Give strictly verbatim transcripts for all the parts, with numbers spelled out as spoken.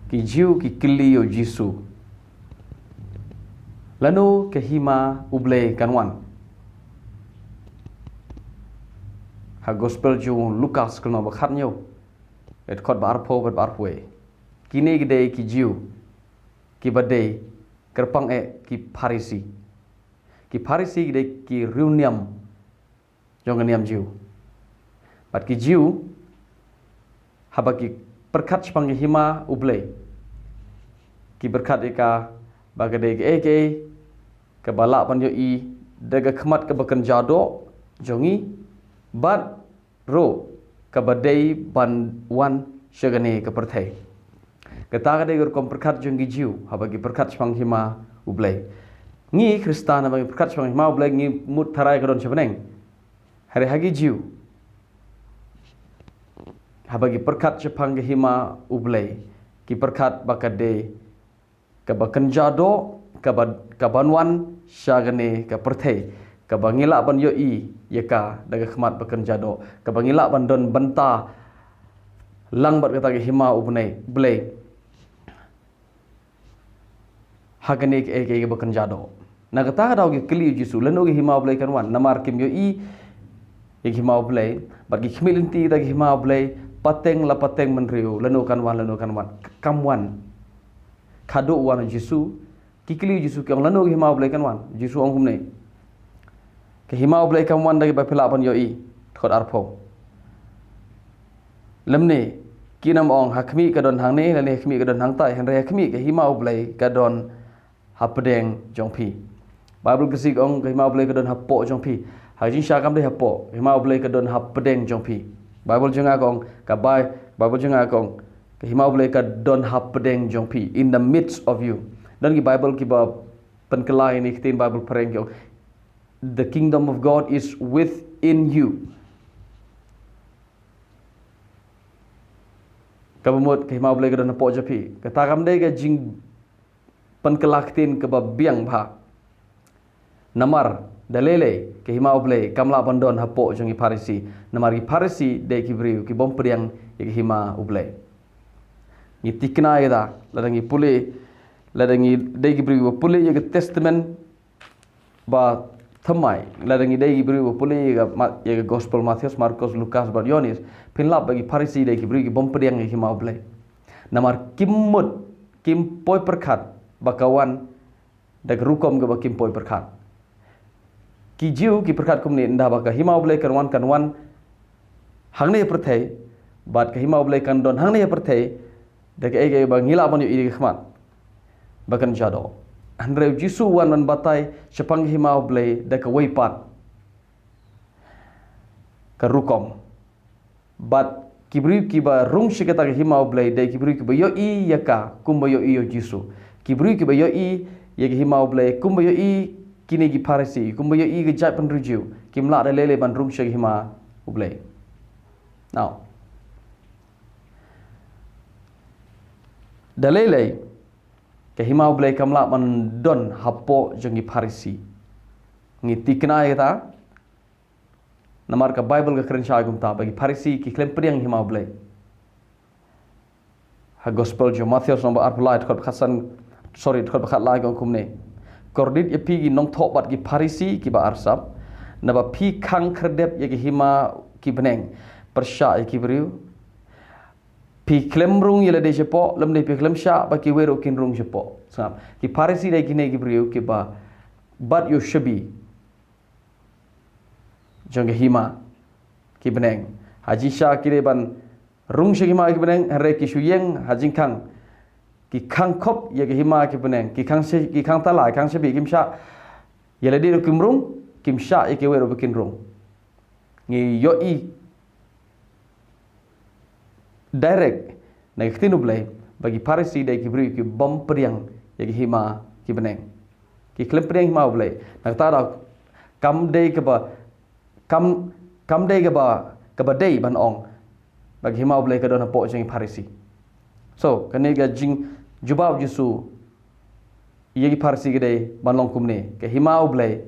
Ki Jiw ki kylli ïa u Jisu, lano ka hima U Blei kan wan? Ha gospel jong u Lukas ka lynnong ba khatñiew, dkhot ba arphew bad ba arphew wei. Kine ki dei ki Jiw kiba dei kyrpang eh ki Pharisi. Ki Pharisi ki dei ki riewniam jong ka niam Jiw. Bad ki Jiw, haba ki pyrkhat shaphang ka hima U Blei, ki pyrkhat ïa ka ba ka dei kaei kaei kaba lah ban ïohi da ka khmat kaba kynja doh jong ngi, bad ruh kaba dei ban wan sha kane ka pyrthei. Kata ka dei ka rukom pyrkhat jong ki Jiw haba ki pyrkhat shaphang hima U Blei. Ngi Khristan haba ngi pyrkhat shaphang hima U Blei, ngi mut tharai ka don sha bneng. Hynrei ha ki Jiw, haba ki pyrkhat shaphang ka hima U Blei, ki pyrkhat ba ka dei kaba kynja doh, kaba, kaban wan sha kane ka pyrthei, kaba ngi lah ban ïohi ïa ka da ka khmat ba kynja doh, kaba ngi lah ban don bynta lang bad kata ka hima U Blei, Blei ha kane kaei kaei kaba kynja doh. Na kata ka daw ki kylli ïa u Jisu, lano ka hima U Blei kan wan? Namar kim ïohi ïa ka hima U Blei, bad ki khmih lynti da ka hima U Blei, pateng la pateng bynriew, lano kan wan, lano kan wan. Kam wan. Khadduh wan u Jisu, ki kylli ïa u Jisu, ki ong, lano ka hima U Blei kan wan? U Jisu ong kumne, ka hima U Blei kam wan da kiba phi lah ban ïohi. Dkhot arphew. Lymne kin ym ong, ha khmih ka don hangne, lane ha khmih ka don hangtai, hynrei ha khmih ka hima U Blei ka don hapdeng jong phi. Baibl Khasi ka ong ka hima U Blei ka don hapoh jong phi. Ha ka jingshisha kam dei hapoh, ka hima U Blei ka don hapdeng jong phi. Baibl jong nga ka ong, ka Bai-, Baibl jong nga ka ong, ka hima U Blei ka don hapdeng jong phi, in the midst of you. Don ki Baibl kiba pynkylla ïa kane ka ktien Baibl phareng ki ong, "The kingdom of God is within you." Kaba mut ka hima U Blei ka don hapoh jong phi. Kata kam dei ka jingpynkylla ktien kaba biang bha. Namar da lei lei ka hima U Blei kam lah ban don hapoh jong ki Pharisi. Namar ki Pharisi dei ki briew kibym pdiang ïa ka hima U Blei. Ngi tikna ïa kata, lada ngi pule, lada ngi dei ki briew ba pule ïa ka Testament Bathymmai, lada ngi dei ki briew ba pule ïa ka Ma-, ïa ka Gospel Mathaios, Markos, Lukas bad Ïoannis, phin lap ba ki Pharisi dei ki briew kibym pdiang ïa ka hima U Blei. Namar kim mut, kim poi pyrkhat ba ka wan da ka rukom kaba kim poi pyrkhat. Ki Jiw ki pyrkhat kumne, ynda ba ka hima U Blei kan wan, kan wan hangne ha pyrthei, bad ka hima U Blei kan don hangne ha pyrthei, da kaei kaei ba ngi lah ban ïohi da ka khmat ba kynja doh. Hynrei u Jisu u wan ban batai shaphang ka hima U Blei da kawei pat ka rukom. Bad ki briew kiba rung sha kata ka hima U Blei dei ki briew kiba ïohi ïa ka kumba ïohi ïa u Jisu. Ki briew kiba ïohi ïa ka hima U Blei kumba ïohi kine ki Pharisi, kumba ïohi ka jaitbynriew Jiw, kim lah da lei lei ban rung sha ka hima U Blei. Now, da lei lei ka hima U Blei kam lah ban don hapoh jong ki Pharisi. Ngi tikna ïa kata. Namar ka Baibl ka kren shai kumta, ba ki Pharisi ki khlem pdiang hima U Blei. Ha Gospel jong u Mathaios lynnong ba arphew lai, dkhot ba khatsan, sorry, dkhot ba khatlai ka ong kumne, "Kordit ïa phi ki nongthoh bad ki Pharisi kiba arsap, naba phi khang khyrdep ïa ka hima ki bneng, pyrshah ïa ki briew. Phi khlem rung ïa lade shapoh, lymne phi khlem shah ba kiwei ruh kin rung shapoh." Sngap, ki Pharisi dei kine ki briew kiba bat ïa u shabi jong ka hima ki bneng. Ha jingshisha ki dei ban rung sha ka hima ki bneng, hynrei ki shu ïeng ha jingkhang. Ki khang khop ïa ka hima ki bneng, ki khang shi-, ki khang tala, ki khang shabi, kim shah ïa lade ruh kim rung, kim shah ïa kiwei ruh ba kin rung. Ngi ïohi direct na ka ktien U Blei ba ki Pharisi dei ki briew kibym pdiang ïa ka hima ki bneng. Ki khlem pdiang hima U Blei. Na kata daw kam dei kaba, kam, kam dei kaba, kaba dei ban ong ba ka hima U Blei ka don hapoh jong ki Pharisi. So, kane ka jingjubab Jisu ïa ki Pharisi ka dei ban long kumne, ka hima U Blei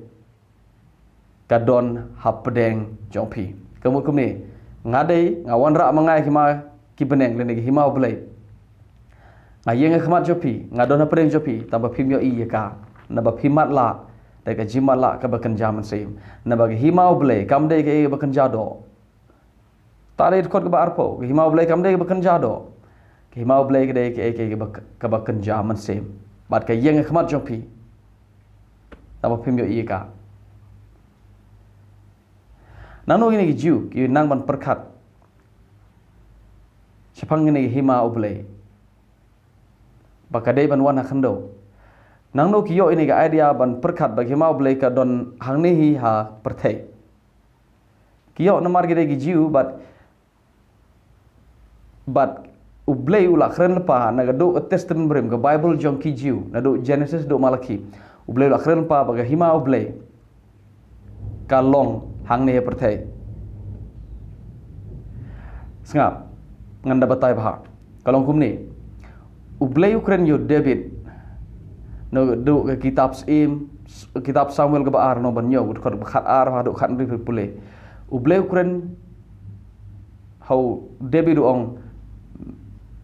ka don hapdeng jong phi. Ka mut kumne, nga dei, nga wanrah ma nga ïa ka hima ki bneng, lane ka hima U Blei. Nga ïeng ha khmat jong phi, nga don hapdeng jong phi, tang ba phim ïohi ïa ka. Naba phi matlah da ka jingmatlah kaba kynja mynsiem. Naba ka hima U Blei kam dei kaei kaba kynja doh. Te ha dkhot kaba arphew, ka hima U Blei kam dei kaba kynja doh. Ka hima U Blei ka dei kaei kaei kaba, kaba kynja mynsiem. Bad ka ïeng ha khmat jong phi, tang ba phim ïohi ïa ka. Nangno kine ki Jiw ki nang ban pyrkhat shaphang kane ka hima U Blei ba ka dei ban wan ha khyndew? Nangno ki ïoh ïa kane ka idea ban pyrkhat ba ka hima U Blei ka don hangne hi ha pyrthei? Ki ïoh namar ki dei ki Jiw, bad, bad U Blei u la kren lypa na ka duh ka Testament Barim, ka Baibl jong ki Jiw, naduh Genesis haduh Malaki. U Blei u la kren lypa ba ka hima U Blei ka long hangne ha pyrthei. Sngap, ngan da batai bha. Ka long kumne. U Blei u kren ïa u David naduh ka kitab Syiem, kitab Samuel kaba ar, lynnong ba hynñiew, dkhot ba khatar haduh khathynriew pule. U Blei u kren ha u David, u ong,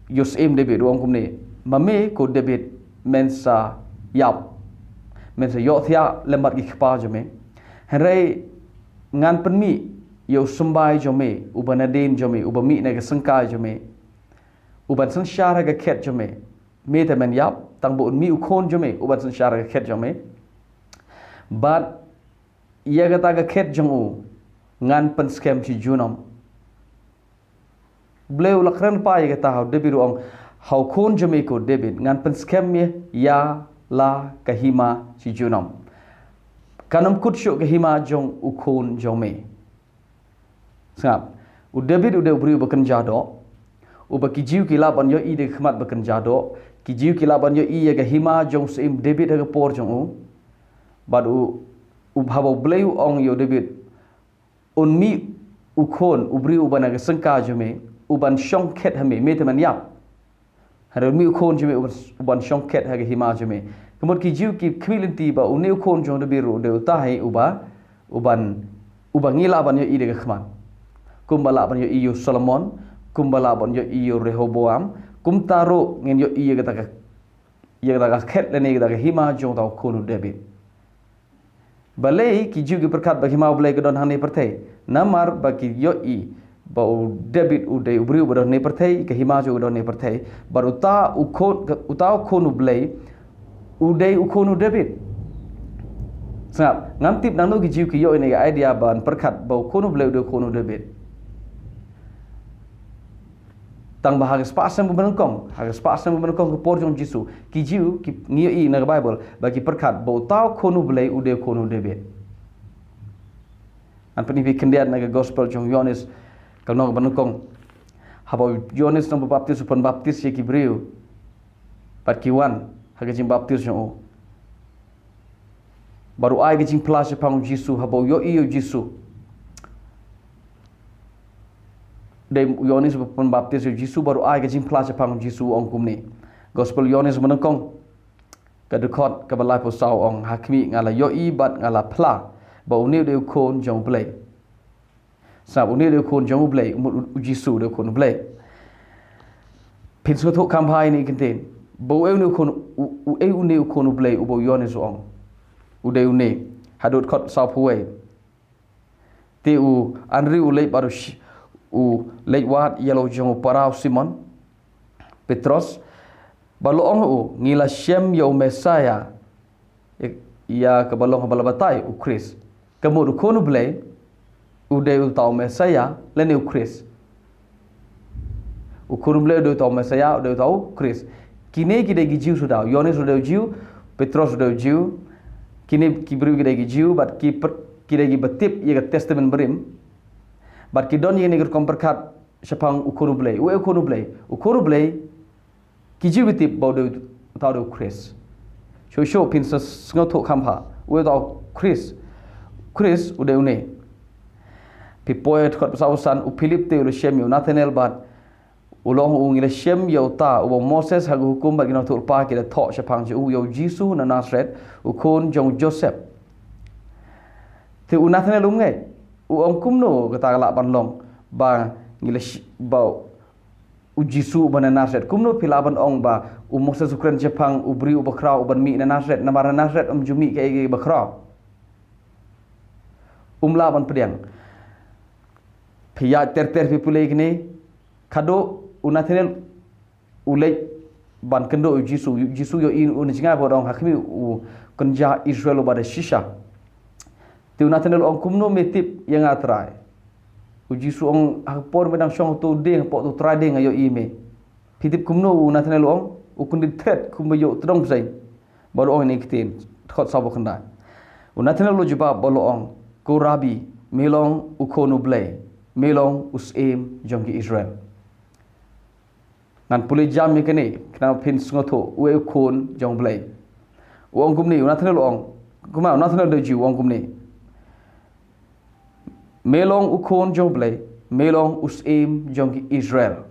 ïa u Syiem David, u ong kumne: Ma me ko David men sa ïap, men sa ïohthiah lem bad ki kpa jong me. Hynrei ngan pynmih ïa u symbai jong me, uba nadien jong me, uba mih na ka syngkai jong me, uban synshar ha ka khet jong me. Me te men ïap, tang ba un mih u khun jong me uban synshar ha ka khet jong me. Bad ïa kata ka khet jong u ngan pynskhem shi junom. U Blei u la kren lypa ïa kata ha u David, u ong, ha u khun jong me ko David ngan pynskhem ïa, ïa la ka hima shi junom. Kan ym kut shuh ka hima jong u khun jong me. Sngap, u David u dei u briew ba kynja doh, uba ki Jiw ki lah ban ïohi da ka khmat ba kynja doh. Ki Jiw ki lah ban ïohi ïa ka hima jong u Syiem David ha ka por jong u. Bad u, u, haba u Blei u ong ïa u David, un mih u khun, u briew uba na ka syngkai jong me, uban shong khet ha me, me te men ïap. Hynrei un mih u khun jong me uban, uban shong khet ha ka hima jong me. Ka mut ki Jiw ki khmih lynti ba une u khun jong u David ruh u dei uta hi uba, uban, uba ngi lah ban ïohi da ka khmat. Kumba lah ban ïohi ïa u Solomon, kumba lah ban ïohi ïa u Rehoboam, kumta ruh ngin ïohi ïa kata ka, ïa kata ka khet lane ïa kata ka hima jong uta u khun u David. Balei ki Jiw ki pyrkhat ba ka hima U Blei ka don hangne pyrthei? Namar ba ki ïohi ba u David u dei u briew ba don hangne pyrthei, ka hima jong u ka don hangne pyrthei. Bad uta u khun, uta u khun U Blei u dei u khun u David. Sngap, ngam tip nangno ki Jiw ki ïoh ïa kane ka idea ban pyrkhat ba u khun U Blei u dei u khun u David. Tang ba ha ka spah snem ba nyngkong, ha ka spah snem ba nyngkong ka por jong u Jisu, ki Jiw ki, ngi ïohi na ka Baibl ba ki pyrkhat ba uta u khun U Blei u dei u khun u David. Ngan pyni phi khyndiat na ka gospel jong u Ïoannis, ka lynnong ba nyngkong. Haba u Ïoannis nongbaptis u pynbaptis ïa ki briew, bad ki wan ha ka jingbaptis jong u. Bad u ai ka jingphla shaphang u Jisu, haba u ïohi ïa u Jisu. Dei u Ïoannis uba pynbaptis ïa u Jisu, bad u ai ka jingphla shaphang u Jisu, u ong kumne. Gospel Ïoannis ba nyngkong, ka dkhot kaba laiphew saw, u ong: Ha khmih nga la ïohi bad nga la phla ba une u dei u khun jong U Blei. Sngap, une u dei u khun jong U Blei, u, u, u Jisu u dei u khun U Blei. Phin sngewthuh kham bha ïa kane ka ktien. Ba uei une u khun, u, uei une u khun U Blei uba u Ïoannis u ong? U dei une. Haduh dkhot sawphew wei. Te u Andrew u leit bad u sh-, u leit wad ïa la u jong u para u Simon Petros, bad la ong ha u: Ngi la shem ïa u Messaïah, ïa, ïa kaba long haba la batai u Khrist. Ka mut u khun U Blei u dei uta u Messaïah lane u Khrist. U khun U Blei u dei uta u Messaïah, u dei uta u Khrist. Kine ki dei ki Jiw suda, u Ïoannis u dei u Jiw, Petros u dei u Jiw. Kine ki briew ki dei ki Jiw, bad ki py-, ki dei kiba tip ïa ka Testament Barim. Bad ki don ïa kane ka rukom pyrkhat shaphang u khun U Blei. Uei u khun U Blei? U khun U Blei, ki Jiw ki tip ba u dei uta u dei u Khrist. Shuh shuh phin sa sngewthuh kham bha. Uei uta u Khrist? Khrist u dei une. Phi poi ha dkhot sawphew san, u Philip te u la shem ïa u Nathanael bad u la ong ha u: Ngi la shem ïa uta uba u Moses ha ka hukum bad ki nongïathuhlypa ki la thoh shaphang jong u, ïa u Jisu na Nasareth, u khun jong u Joseph. Te u Nathanael um ngeit, u ong: Kumno kata ka lah ban long ba ngi la sh-, ba u Jisu uba na Nasareth. Kumno phi lah ban ong ba u Moses u kren shaphang u briew uba khraw uban mih na Nasareth, namar na Nasareth ym ju mih kaei kaei ba khraw. Um lah ban pdiang. Phi ïa ter ter phi pule kine, khadduh u Nathanael u leit ban kynduh u Jisu, u Jisu ïohi u na jngai bad ong, ha khmih u kynja Israel uba da shisha. Te u Nathanael ong, kumno me tip ïa nga Trai? U Jisu ong, ha ka por me dang shong ha uto u dieng, hapoh uto u trai dieng nga ïohi me. Phi tip kumno u Nathanael u ong? U kyndit thret kumba ïoh tdong bseiñ. Bad u ong ïa kine ki ktien, dkhot saw phew khyndai. U Nathanael u jubab bad u ong, ko Rabbi, me long u Khun u Blei, me long u Syiem jong ki Israel. Ngan pule jam ïa kane, khnang phin sngewthuh, uei u Khun jong u Blei. U ong kumne, u Nathanael u ong, kumba u Nathanael u da Jiw u ong kumne. Me long u Khun jong u Blei, me long u Syiem jong ki Israel.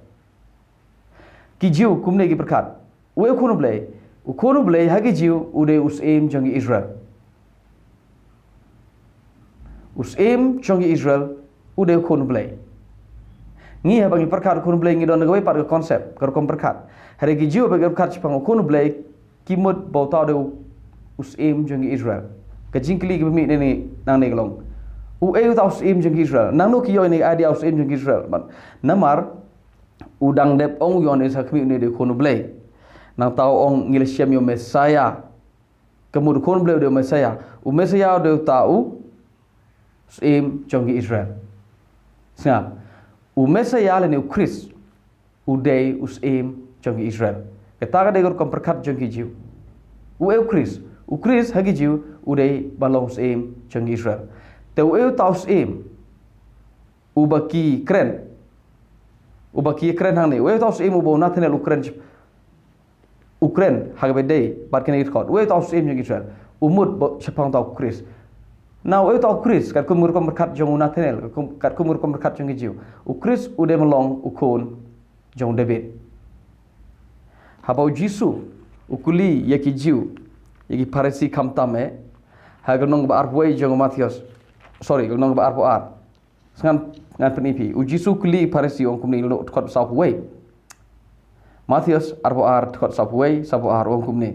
Ki Jiw kumne ki pyrkhat, uei u Khun u Blei, u Khun u Blei ha ki Jiw u dei u Syiem jong ki Israel. U Syiem jong ki Israel u dei u Khun u Blei. Ngi haba ngi pyrkhat u Khun u Blei ngi don kawei pat ka concept, ka rukom pyrkhat. Hynrei ki Jiw haba ki pyrkhat shaphang u Khun u Blei ki mut ba uta u dei u, u Syiem jong ki Israel. Ka jingkylli kaba mih nangne, nangne ka long, uei uta u Syiem jong ki Israel? Nangno ki ïoh ïa kane ka idea u Syiem jong ki Israel? Namar u dang dep ong u Ïoannis ha khmih une u dei u Khun u Blei. Nangta u ong ngi la shem ïa u Messaïah. Ka mut u Khun u Blei u dei u Messaïah. U Messaïah u dei uta u Syiem jong ki Israel. Sngap. U Messaïah lane u Khrist u dei u Syiem jong ki Israel. Kata ka dei ka rukom pyrkhat jong ki Jiw. Uei u Khrist? U Khrist ha ki Jiw u dei ba long u Syiem jong ki Israel. Te uei uta u Syiem uba ki kren, uba ki kren hangne? Uei uta u Syiem uba u Nathanael u kren, u kren ha kaba ïadei bad kine ki dkhot? Uei uta u Syiem jong ki Israel? U mut ba shaphang uta u Khrist. Na uei uta u Khrist? Katkum ka rukom pyrkhat jong u Nathanael, katkum, katkum ka rukom pyrkhat jong ki Jiw, u Khrist u dei ban long u Khun jong u Dabid. Haba u Jisu u kylli ïa ki Jiw, ïa ki Pharisi khamtam eh, ha ka lynnong kaba arphew wei jong u Mathaios, sorry, ka lynnong kaba arphew ar. Ngan, ngan pyni phi. U Jisu u kylli ki Pharisi u ong kumne, lynnong, dkhot saw phew wei. Mathaios arphew ar, dkhot saw phew wei, saw phew ar, u ong kumne.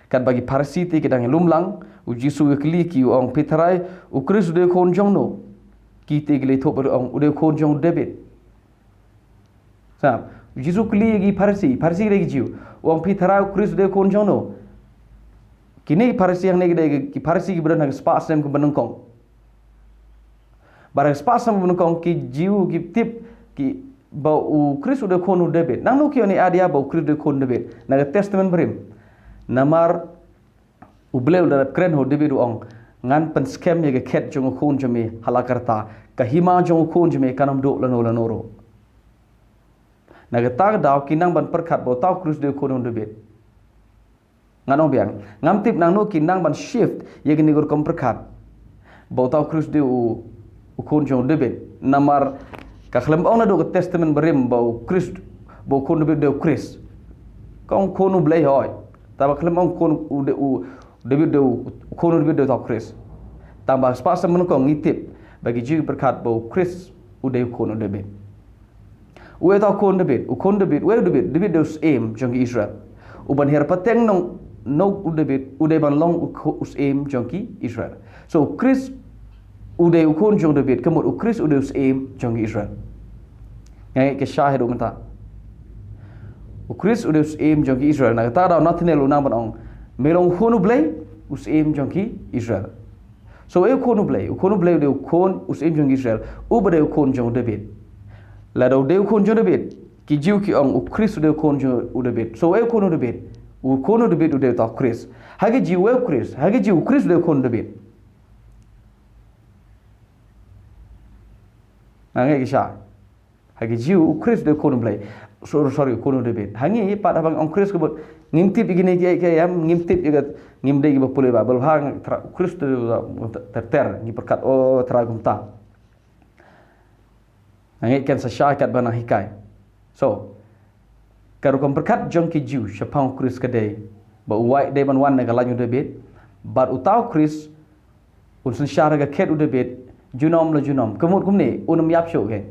Katba ki Pharisi te ki dang ïalum lang, u Jisu u kylli ki, u ong, phi tharai u Khrist u dei u khun jong no? Ki te ki la ïathuh bad ki ong, u dei u Khun jong u Dabid. Sngap. U Jisu u kylli ki Pharisi, Pharisi ki dei ki Jiw. U ong, phi tharai u Khrist u dei u khun jong no? Kine ki Pharisi hangne ki dei ki Pharisi kiba don ha ka spah snem kaba nyngkong. Bad ha ka spah snem kaba nyngkong ki Jiw ki tip ki ba u Khrist u dei u khun u Dabid. Nangno ki ïoh ïa kane ka idea ba u Khrist u dei u khun u Dabid? Na ka Testament Barim. Namar U Blei u la dep kren ha u Dabid, u ong, ngan pynskhem ïa ka khet jong u khun jong me ha la ka rta, ka hima jong u khun jong me kan ym duh lano lano ruh. Na kata ka daw ki nang ban pyrkhat ba uta u Khrist u dei u khun u Dabid. Ngan ong biang, ngam tip nangno ki nang ban shift ïa kine ki rukom pyrkhat ba uta u Khrist u dei u, u khun jong u Dabid. Namar ka khlem ong naduh ka Testament Barim ba u Khrist, ba u khun u Dabid u dei u Khrist. Ka ong khun u Blei hooid. Tangba khlem ong khun u Dabid, u Dabid u dei u, u khun u Dabid u dei uta u Khrist. Tangba spah snem nyngkong ngi tip ba ki Jiw ki pyrkhat ba u Khrist u dei u khun u Dabid. Uei uta u khun Dabid? U khun Dabid, uei u Dabid? Dabid u dei u syiem jong ki Israel. U ban hiar pateng noh, noh u Dabid, u dei ban long u khu-, u syiem jong ki Israel. So u Khrist u dei u khun jong u Dabid, ka mut u Khrist u dei u syiem jong ki Israel. Nga ngeit ka shai haduh mynta. U Khrist u dei u syiem jong ki Israel. Na kata ka daw Nathanael u nang ban ong, me long u khun u Blei, u syiem jong ki Israel. So uei u khun u Blei? U khun u Blei u dei u khun, u syiem jong ki Israel, uba dei u khun jong u Dabid. Lada u dei u khun jong u Dabid, ki Jiw ki ong u Khrist u dei u khun jong u Dabid. So uei u khun u Dabid? U khun u Dabid u dei uta u Khrist. Ha ki Jiw uei u Khrist? Ha ki Jiw u Khrist u dei u khun u Dabid. Nga ngeit ka shai. Ha ki Jiw u Khrist u dei u khun u Blei. So-, sorry, u khun u Dabid. Ha ngi pat haba ngi ong Khrist ka mut ngim tip ïa kine kiei kiei, em, ngim tip ïa ka, ngim dei kiba pule Baibl. Ha ngi, Trai, u Khrist u dei uta ter ter, ngi pyrkhat, o, Trai kumta. Nga ngeit kan sa shai katba nang hikai. So ka rukom pyrkhat jong ki Jiw shaphang u Khrist ka dei ba u wai dei ban wan na ka lain u Dabid, bad uta u Khrist un synshar ha ka khet u Dabid junom la junom. Ka mut kumne, un ym ïap shuh kein.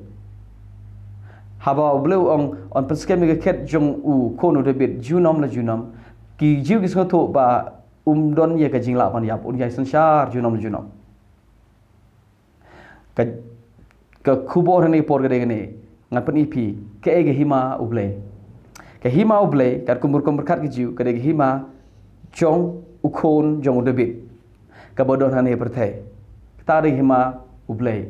Haba U Blei u ong, yn pynskhem ïa ka khet jong u khun u David junom la junom, ki Jiw ki sngewthuh ba um don ïa ka jinglah ban ïap, un ïai synshar junom la junom. Ka, ka khubor ha kane ka por ka dei kane, ngan pyni ïa phi kaei ka hima U Blei. Ka hima U Blei, katkum ka rukom pyrkhat ki Jiw, ka dei ka hima jong u khun jong u David, kaba don ha kane ka pyrthei. Kata ka dei ka hima U Blei,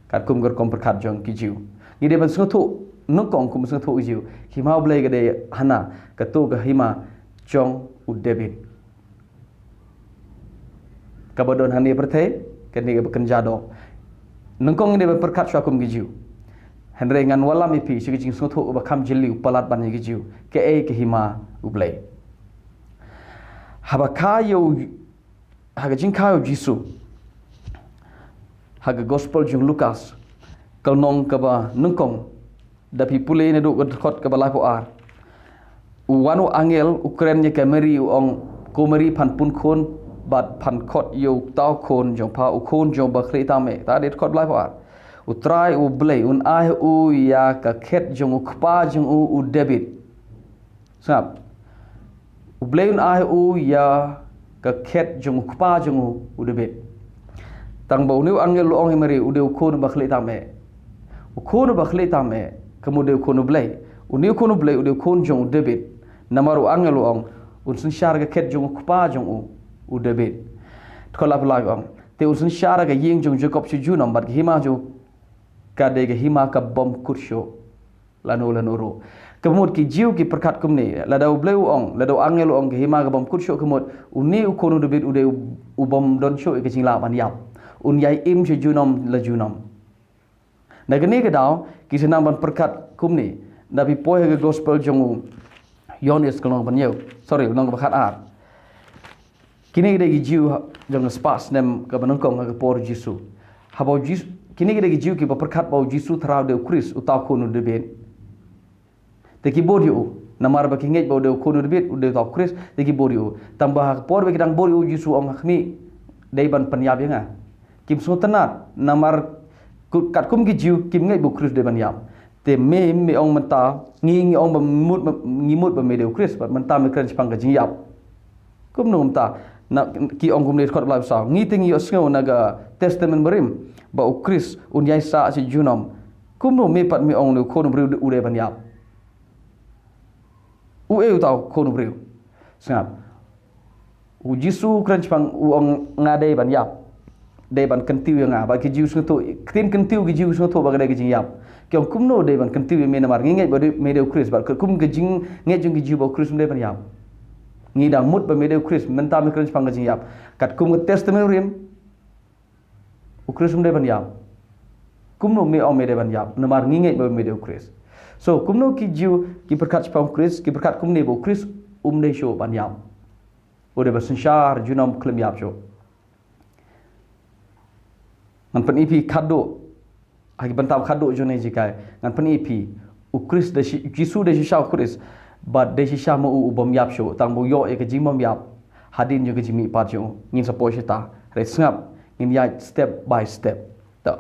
katkum ka rukom pyrkhat jong ki Jiw. Ngi dei ban sngewthuh, nyngkong kum sngewthuh ki Jiw, ka hima U Blei ka dei hana, kato ka hima jong u David, kaba don ha kane ka pyrthei, kane kaba kynja doh. Nyngkong ngi dei ban pyrkhat shuwa kum ki Jiw. Hynrei ngan wallam ïa phi sha ka jingsngewthuh ba kham jylliew palat ban ïa ki Jiw, kaei ka hima U Blei. Haba kha ïa u, ha ka jingkha ïa u Jisu, ha ka Gospel jong u Lukas, ka lynnong kaba nyngkong, da phi pule naduh ka dkhot kaba laiphew ar. U wan u angel u kren ïa ka Mari u ong, ko Mari, phan pun khun bad phan khot ïa uta u khun jong pha, u khun jong uba khlieh tam eh. Ta dei dkhot ba laiphew ar. U Trai U Blei un ai ha u ïa ka khet jong u kpa jong u, u David. Sngap. U Blei un ai ha u ïa ka khet jong u kpa jong u, u David. Tang ba une u angel u ong ïa Mari, u dei u khun uba khlieh tam eh. U khun uba khlieh tam eh, ka mut u dei u khun U Blei. Une u khun U Blei u dei u khun jong u David. Namar u angel u ong, un synshar ka khet jong u kpa jong u, u David. Dkhot laiphew lai u ong, te un synshar ka ïing jong u Jakob sha junom, bad ka hima jong u ka dei ka hima ka bym kut shuh lano lano ruh. Ka mut ki Jiw ki pyrkhat kumne, lada U Blei u ong, lada u angel u ong ka hima ka bym kut shuh, ka mut une u khun u David u dei u, u bym don shuh ïa ka jinglah ban ïap. Un ïai im sha junom la junom. Na kane ka daw, ki sa nang ban pyrkhat kumne, da phi poi ha ka Gospel jong u Ïoannis ka lynnong ba hynñiew, sorry, lynnong ba khat ar. Kine ki dei ki Jiw ha, jong ka spah snem kaba nyngkong ha ka por u Jisu. Haba u Jis-, kine ki dei ki Jiw kiba pyrkhat ba u Jisu Trai u dei u Khrist, uta u khun u David. Te ki bud ïa u, namar ba ki ngeit ba u dei u khun u David, u dei uta u Khrist, te ki bud ïa u. Tang ba ha ka por ba ki dang bud ïa u, u Jisu u ong, ha khmih, dei ban pynïap ïa nga. Kim sngewtynnat, namar ku-, katkum ki Jiw kim ngeit ba u Khrist u dei ban ïap. Te me, me ong mynta, ngi, ngi ong ba mut, ngi mut ba me dei u Khrist, bad mynta me kren shaphang ka jingïap. Kumno mynta, na, ki ong kumne, dkhot ba laiphew saw, ngi te ngi ïohsngew na ka Testament Barim ba u Khrist un ïai sah sha junom. Kumno me pat me ong une u khun u briew u dei ban ïap? Uei uta u khun u briew? Sngap. U Jisu u kren shaphang, u ong, nga dei ban ïap. Dei ban kyntiew ïa nga. Bad ki Jiw sngewthuh, ktien kyntiew ki Jiw sngewthuh ba ka dei ka jingïap. Ki ong, kumno dei ban kyntiew ïa me, namar ngi ngeit ba dei, me dei u Khrist. Bad kum ka jingngeit jong ki Jiw ba u Khrist um dei ban ïap. Ngi dang mut ba me dei u Khrist, mynta me kren shaphang ka jingïap. Katkum ka Testament Rim, u Khrist um dei ban ïap. Kumno me ong me dei ban ïap, namar ngi ngeit ba me dei u Khrist? So, kumno ki Jiw ki pyrkhat shaphang u Khrist, ki pyrkhat kumne ba u Khrist um dei shuh ban ïap? U dei ba synshar junom, khlem ïap shuh. Ngan pyni ïa phi khadduh, ha ki bynta khadduh jong kane ka jinghikai, ngan pyni ïa phi, u Khrist dei shi-, Jisu dei shisha u Khrist, bad dei shisha ma u u bym ïap shuh, tang ba u ïoh ïa ka jingbymïap hadien jong ka jingmihpat jong u. Ngin sa poi shata, hynrei sngap, ngin ïaid step by step. To.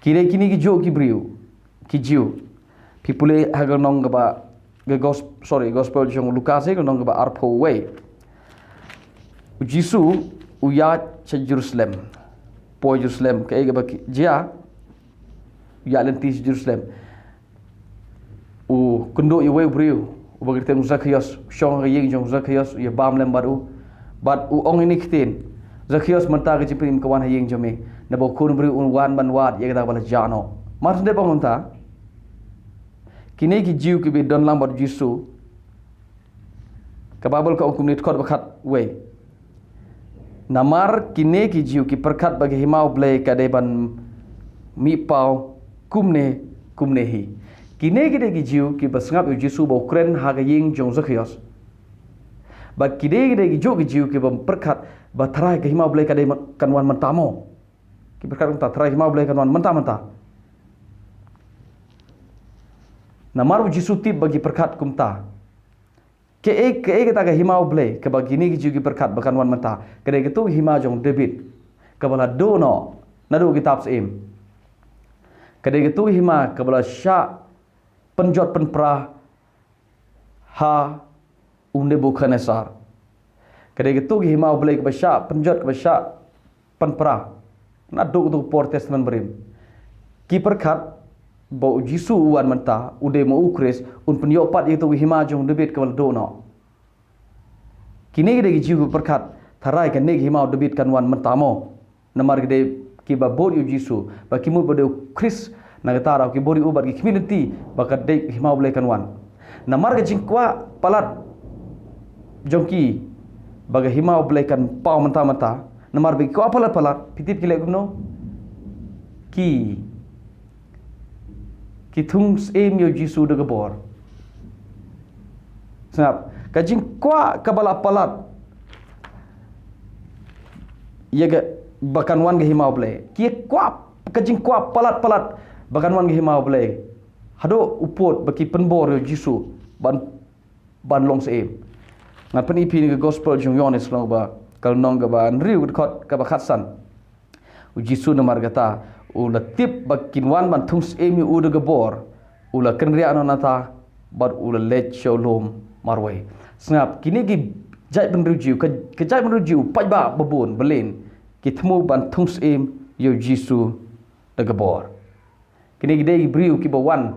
Ki dei kine ki juh ki briew, ki Jiw. Phi pule ha ka lynnong kaba, ka gos-, sorry, Gospel jong u Lukas, eh, ka lynnong kaba arphew wei. U Jisu u ïaid sha Jerusalem. Poi Jerusalem, kaei kaba ki-, jia, u ïaid lynti sha Jerusalem. U kynduh ïa uwei u briew, uba kyrteng u Zakheus, u shong ha ka ïing jong u Zakheus, u ïabam lem bad u. Bad u ong ïa kine ki ktien, Zakheus, mynta ka jingpynim ka wan ha ïing jong me, naba u khun u briew un wan ban wad ïa kata kaba la jah noh. Mar shu dep ong kumta, kine ki Jiw kiba don lang bad u Jisu, ka Baibl ka ong kumne, dkhot ba khatwei. Namar kine ki Jiw ki pyrkhat ba ka hima U Blei ka dei ban mihpaw kumne, kumne hi. Kine ki dei ki Jiw kiba sngap ïa u Jisu ba u kren ha ka ïing jong u Zakheus. Bad ki dei, ki dei ki juh ki Jiw kiba pyrkhat ba tharai ka hima U Blei ka dei ma-, kan wan mynta mo. Ki pyrkhat kumta, tharai ka hima U Blei kan wan mynta mynta. Namar u Jisu u tip ba ki pyrkhat kumta. Kaei, kaei kata ka hima U Blei, kaba kine ki Jiw ki pyrkhat ba kan wan mynta? Ka dei kato ka hima jong u David, kaba la duh noh naduh kitab syiem. Ka dei katu ka hima kaba la shah pynjot pynpra ha u Nebukhadnessar. Ka dei katu ka hima U Blei kaba shah pynjot, kaba shah pynpra naduh katu ka por Testament Barim. Ki pyrkhat ba U Jisu u wan mynta, u dei ma u Khrist, un pynïoh pat ïa katu ka hima jong David kaba la duh noh. Kine ki dei ki Jiw ki pyrkhat, tharai kane ka hima U David kan wan mynta mo. Namar ki dei kiba bud ïa U Jisu, ba ki mut ba dei u Khrist, na kata daw ki bud ïa u bad ki khmih lynti ba ka dei ka hima U Blei kan wan. Namar ka jingkwah palat jong ki ba ka hima U Blei kan paw mynta mynta. Namar ba ki kwah palat palat, phi tip ki leh kumno? Ki ki thung syiem ïa U Jisu da ka bor. Sngap, ka jingkwah kaba la palat ïa ka ba kan wan ka hima U Blei. Ki kwah, ka jingkwah palat palat ba kan wan ka hima U Blei. Haduh u pud ba ki pynbor ïa U Jisu ban ban long syiem. Ngan pyni phi na ka gospel jong u Ïoannis lynnong ba, ka lynnong kaba hynriew, ka dkhot kaba khatsan. U Jisu namar kata u la tip ba kin wan ban thung syiem ïa u da ka bor, u la kynriah noh nangta bad u la leit sha u lum marwei. Sngap, kine ki jaitbynriew Jiw, ka, ka jaitbynriew Jiw paidbah babun, balen, ki thmu ban thung syiem ïa U Jisu da ka bor. Kine ki dei ki briew kiba wan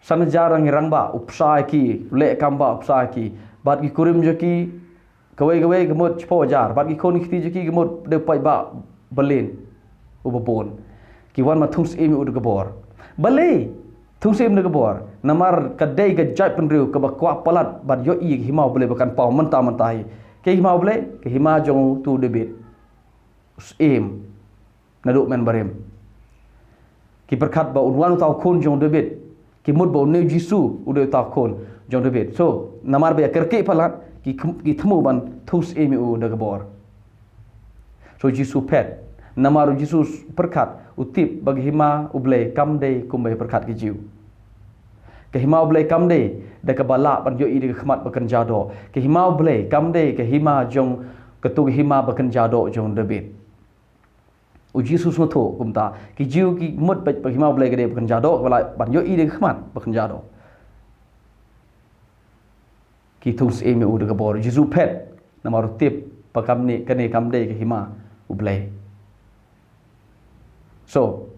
san hajar ngi rangbah, u bsa ïa ki, u leh kam bah, u bsa ïa ki. Bad ki kurim jong ki, kawei kawei ka mut shiphew hajar. Bad ki khun ki kti jong ki ka mut dei paidbah balen uba bun. Ki wan ban thung syiem ïa u da ka bor. Balei thung syiem da ka bor? Namar ka dei ka jaitbynriew kaba kwah palat ban ïohi ka hima U Blei ba kan paw mynta mynta hi. Ka hima U Blei, ka hima jong utu u David, u syiem naduh mynbarim. Ki pyrkhat ba un wan uta u khun jong u David. Ki mut ba une U Jisu u dei uta u khun jong u David. So, namar ba ïa kyrkieh palat, ki khm-, ki thmu ban thung syiem ïa u da ka bor. So U Jisu phet. Namar U Jisu pyrkhat, u tip ba ka hima U Blei kam dei kumba ïa pyrkhat ki Jiw. Ka hima U Blei kam dei da kaba lah ban ïohi da ka khmat ba kynja doh. Ka hima U Blei kam dei ka hima jong katu ka hima ba kynja doh jong u David. U Jisu sngewthuh kumta. Ki Jiw ki mut ba ka hima U Blei ka dei ba kynja doh, kaba lah ban ïohi da ka khmat ba kynja doh. Ki thung syiem ïa u da ka bor. U Jisu phet, namar u tip ba kamne, kane kam dei ka hima U Blei. So,